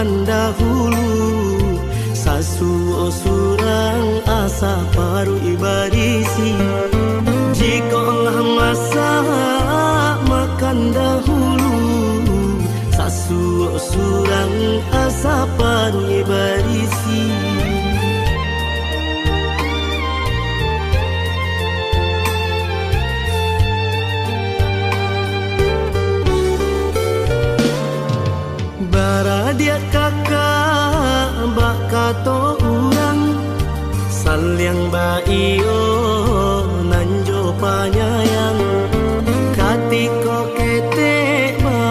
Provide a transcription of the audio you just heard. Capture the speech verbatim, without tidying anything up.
Dahulu, sasuok surang asa paruik barisi. Jikok lah masak, makan dahulu, sasuok surang asa paruik barisi. Baradiak kakak, bak kato urang, saliang baiyo